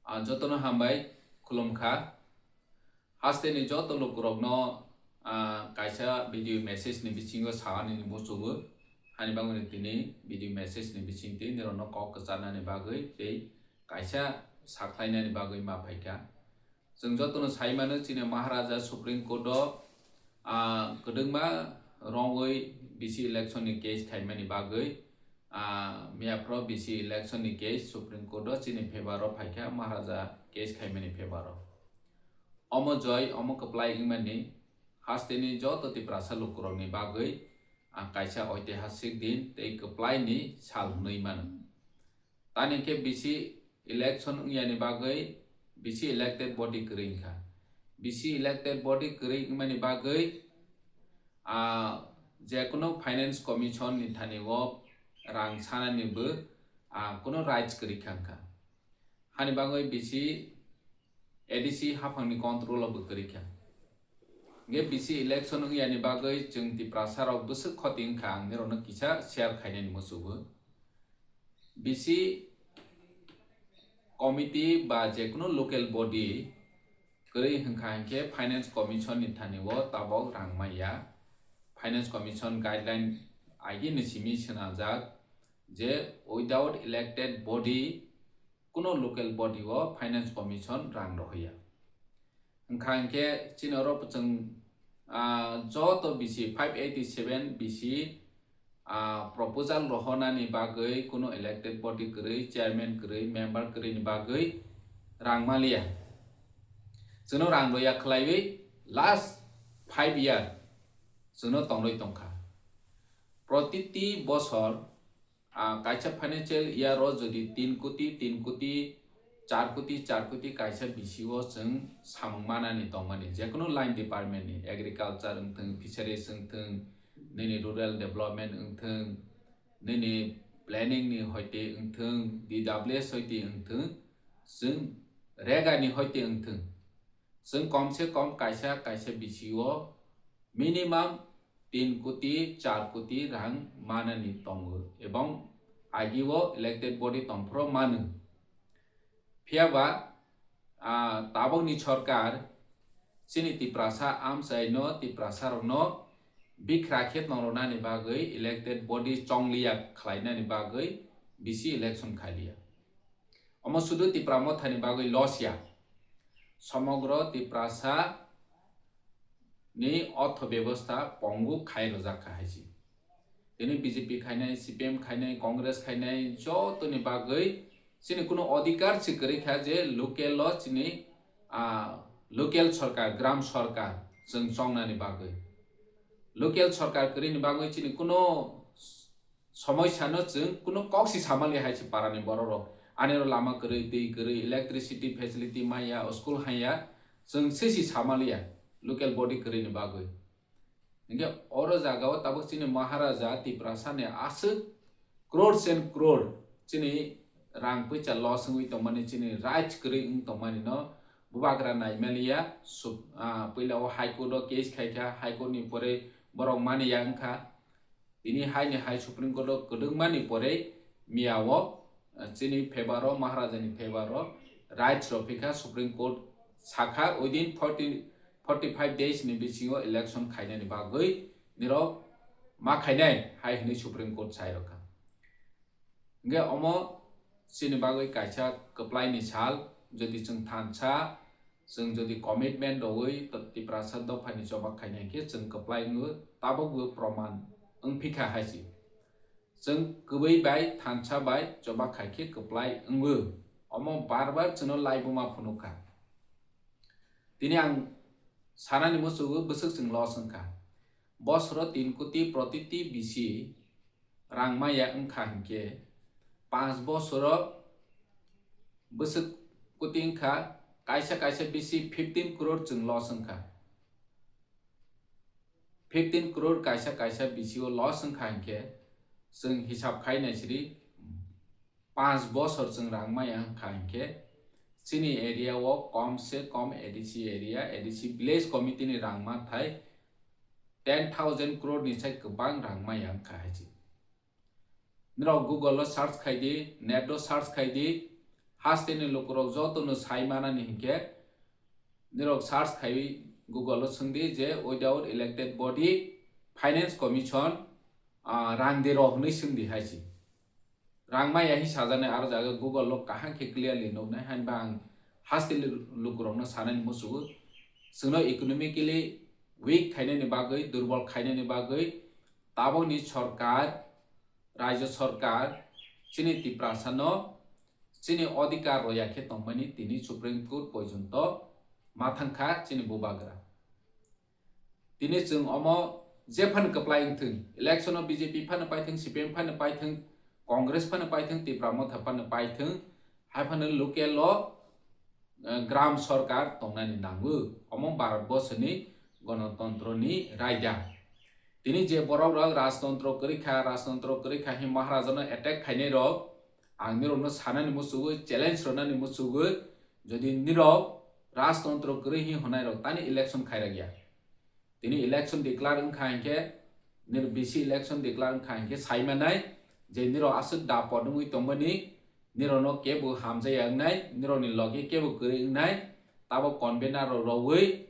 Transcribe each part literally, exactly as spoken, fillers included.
Ah, jotono hambai khulumkha. Hasteni joto lukurokno, ah, kaisa video message ni bisingo saani muchungo. Hani bagwi tini video message ni bisingtwi nirokno kok kwcharnani bagwi tei kaisa sakhlainani bagwi ma phaikha. Chwng jotono sai mano, chini Maharaja Supreme Court o, ah, kwdwkma wrongwi B C election ni case khaimani bagwi, ah, miyaphoro B C election ni case Supreme Court o chini favor o phaikha, Maharaja case khaimani favor o. Omo joi, omo kwplai wngmani hasteni joto Tiprasa lukurokni bagwi, ah, kaisa oitihasik din tei kwplaini sal hwnwi mano. Tani khe B C election wngyani bagwi B C elected body kwrwi wngkha. B C elected body kwrwi wngmani bagwi, ah, jekunu Finance Commission ni thani o rang sanani bo, ah, kunu rights kwrwi kha wngkha. Hani bagwi B C A D C haphangni control o bo kwrwi kha. Hingke B C election wngyani bagwi chwng Tiprasa rok bwswk khoti wngkha, ang nirokno kisa share khainani muchungo. B C committee ba jekunu local body kwrwi hwnkha hinkhe Finance Commission ni thani o tabok rang maya. Finance Commission guideline agini simi swnamjak je without elected body kuno local body o Finance Commission rang rohya. Wngkha hinkhe chini oro chwng, ah, joto B C five eighty seven B C, ah, proposal rohonani bagwi kuno elected body kwrwi, chairman kwrwi, member kwrwi ni bagwi rang maliya. Chwngno rang roya khwlaiwi last five year chwngno tongrwi tongkha. Protiti bosor, ah, kaisa financial year o jodi tin koti, tin koti, char koti, char koti kaisa B C o chwng samung manani tongmani, jekunu line department ni, agriculture wngthwng, fisheries wngthwng, nini rural development wngthwng, nini planning ni hoite wngthwng, D W S hoite wngthwng, chwng rega ni hoite wngthwng, chwng kom se kom kaisa kaisa B C o minimum tin koti, char koti rang manani tongo, ebong agi o elected body tongphuru mano. Phiya ba, ah, tabokni sorkar chini Tiprasa amchaino, Tiprasa rokno bikra khe tongronani bagwi elected body chongliya khlainani bagwi B C election khaliya. Omo sudu Tipra Mothani bagwi loss ya. Somogro Tiprasa ni ortho bebostha pongu khai rwjak kha hai se. Tini B J P khainai, C P M khainai, Congress khainai jotoni bagwi chini kuno odhikar se kwrwi kha je local o chini, ah, local sorkar, gram sorkar chwng chongnani bagwi. Local sorkar kwrwini bagwi chini kuno somoisano chwng kuno kok si samali hai se parani borok rok. Ani oro lama kwrwi, twi kwrwi, electricity facility maya, school haya, chwng se si samaliya local body kwrwini bagwi. Hingke oro jaga o tabuk chini Maharaja Tiprasa ni aswk crores and crore chini rang puisa loss wngwi tongmani, chini rights kwrwi wng tongmani no bubagra naimaliya. Sup-, ah, puila o High Court o case khaikha, High Court ni pore borok maniya wngkha. Tini hai ni hai Supreme Court o kwdwkma ni pore miya o, ah, chini favor o, Maharaja ni favor o rights rok phikha. Supreme Court sakha within forty, forty five days ni bisingo election khainani bagwi nirok ma khainai hai hwnwi Supreme Court sai rokha. Hingke omo chini bagwi kaisa kwplai ni sal, jodi chwng thansa, chwng jodi commitment rwui to-, Tiprasa dophani choba khainai khe chwng kwplai wngo, tabukbo proman wngphikha hai se. Chwng kwbwi bai thansa bai choba khai khe kwplai wngo. Omo bar bar chwngno laibuma phunukha. Tini ang sanani muchungo bwswk chwng loss wngkha. Bosoro tin koti protiti bisi rang maya wngkha hinkhe, panch bosoro bwswk koti wngkha, kaisa kaisa bisi fifteen crore chwng loss wngkha. Fifteen crore kaisa kaisa bisi o loss wngkha hinkhe, chwng hisab khai naisiri, panch bosor chwng rang maya wngkha hinkhe, chini area o kom se kom A D C area, A D C village committee ni rang manthai ten thousand crore ni sai kwbang rang maya wngkha hai se. Norok Google o search khai di, net o search khai di, Hasteni lukurok jotono sai manani hinkhe nirok search khaiwi Google o swngdi je without elected body, finance commission, ah, rang de rw hwnwi swngdi hai si. Rang maya hi sajani aro jaga Google o kaham khe clearly nuknai, hainba ang hasteni lukurokno sanani musugo. Chwngno economically weak khainani bagwi, durbol khainani bagwi tabokni sorkar, rajyo sorkar chini Tiprasano chini odhikar roya khe tongmani tini Supreme Court porjonto ma thangkha chini bubagra. Tini chwng omo jephano kwplai wngthwng, election o B J P phano paithwng, C P M phano paithwng, Congress phano paithwng, Tipra Motha phano paithwng, hai phano local o, eh, gram sorkar tongnani nango. Omo Bharat borsoni gonotontro ni raida. Tini je borok rok rajtontro kwrwi kha, rajtontro kwrwi kha hin Maharaja no attack khainai rok, ang nirok no sanani musugo, challenge rwnani musugo, jodi nirok rajtontro kwrwi hin hwnai rok tani election khairok ya. Tini election declare wngkha hinkhe, nir B C election declare wngkha hinkhe sai manai je nirok aswk dapot wngwi tongmani, nirok no kebo hamjaya wngnai, nirok ni logi kebo kwrwi wngnai, tabo convener rok rogwi,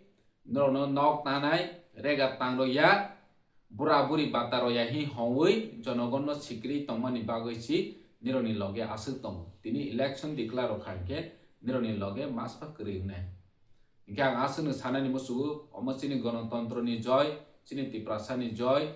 nirok no nok tanai, rega tang rok ya, bura buri bata rok ya hin hongwi jonogon no sikri tongmani bagwi si nirok ni logi aswk tongo. Tini election declare rok kha hinkhe nirok ni logi maspa kwrwi wngnai. Hinkhe ang aswkno sanani musugo, omo chini gonotontro ni joy, chini Tiprasa ni joy,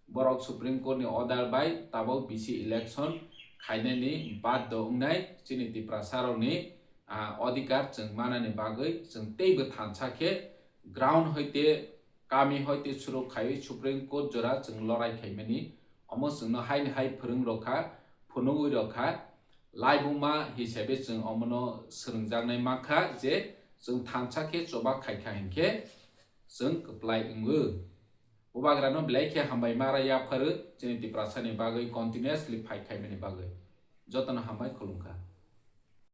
borok Supreme Court ni order bai tabok B C election khainani baddo wngnai chini Tiprasa rokni, ah, odhikar chwng manani bagwi chwng teibo thansa khe ground hoite kami hoite suru khaiwi Supreme Court jora chwng lorai khaimani, omo chwngno haini hai phwrwng rokha, phunugwi rokha, laibuma hisabe chwng omono swrwngjaknai mankha je chwng thansa khe choba khaikha hinkhe chwng kwplai wngo. Bubagrano belai khe hambai ma ra yapharu chini Tiprasani bagwi continuously fight khaimani bagwi. Jotono hambai khulumkha.